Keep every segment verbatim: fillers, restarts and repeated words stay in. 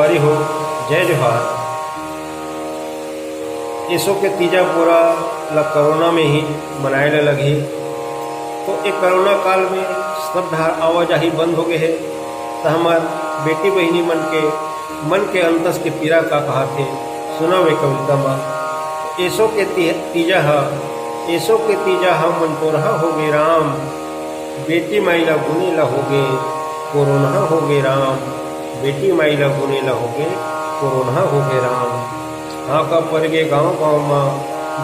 हरि हो, जय जोहार। एसो के तीजा पोरा ल कोरोना में ही मनाए ल लगही। तो ए कोरोना काल में सब डहार आवाजाही बंद हो गए हे, त हमर बेटी बहिनी मन के मन के अंतस के पीरा का कहाथे, सुनव ए कविता म। एसो के ती-, तीजा ह, एसो के तीजा ह मन टोरहा हो गे राम। बेटी माई ला गुने ला होगे कोरोना होगे राम, बेटी माई ला गुने ला होगे कोरोना होगे राम। हाका परगे गांव गांव मा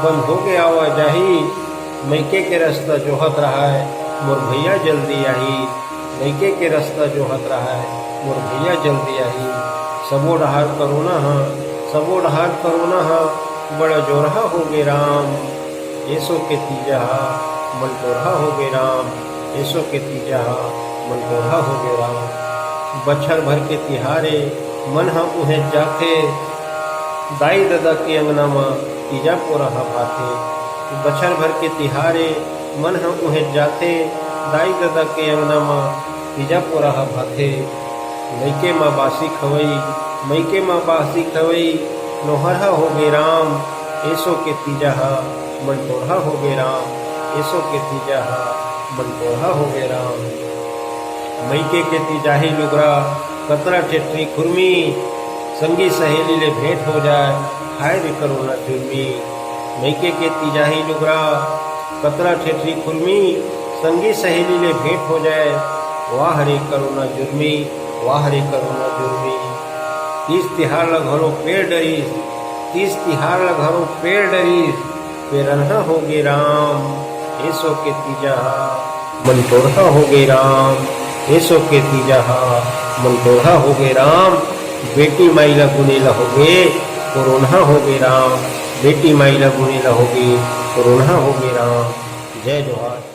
बंद होगे आवाजाही, मइके के रस्ता जोहत रहय मोर भइया जल्दी आही, मइके के रस्ता जोहत रहय मोर भइया जल्दी आही। सबो डहार कोरोना ह, सबो डहार कोरोना ह बड़ा जोरहा होगे राम। एसो के तीजा ह मन टोरहा होगे राम, एसो के तीजा ह मन टोरहा होगे राम। बछर भर के तिहारे मन ह उहें जाथे, दाई ददा के अंगना म तीजा पोरा ह भाथे। बछर भर के तिहारे मन ह उहें जाथे, दाई ददा के अंगना म तीजा पोरा ह भाथे। मइके म बासी खवई, मइके म बासी खवई नोहरहा होगे राम। एसो के तीजा ह मन टोरहा होगे राम, एसो के तीजा ह मन टोरहा होगे राम। मइके के तीजाही लुगरा, कतरा ठेठरी खुरमी, संगी सहेली ले भेंट हो जाय, हाय रे कोरोना जुर्मी। मइके के तीजाही लुगरा, कतरा ठेठरी खुरमी, संगी सहेली ले भेंट हो जाय, वाह रे कोरोना जुर्मी, वाह रे कोरोना जुर्मी। तीज तिहार ल घलो पेड़ डरिस, तीज तिहार ल घलो पेड़ डरिस, पेरनहा होगे राम। एसो के तीजा ह मन टोरहा होगे राम, एसो के तीजा ह मन टोरहा होगे राम। बेटी माई ला गुने ला होगे कोरोना होगे राम, बेटी माई ला गुने ला होगे कोरोना होगे राम। जय जोहार।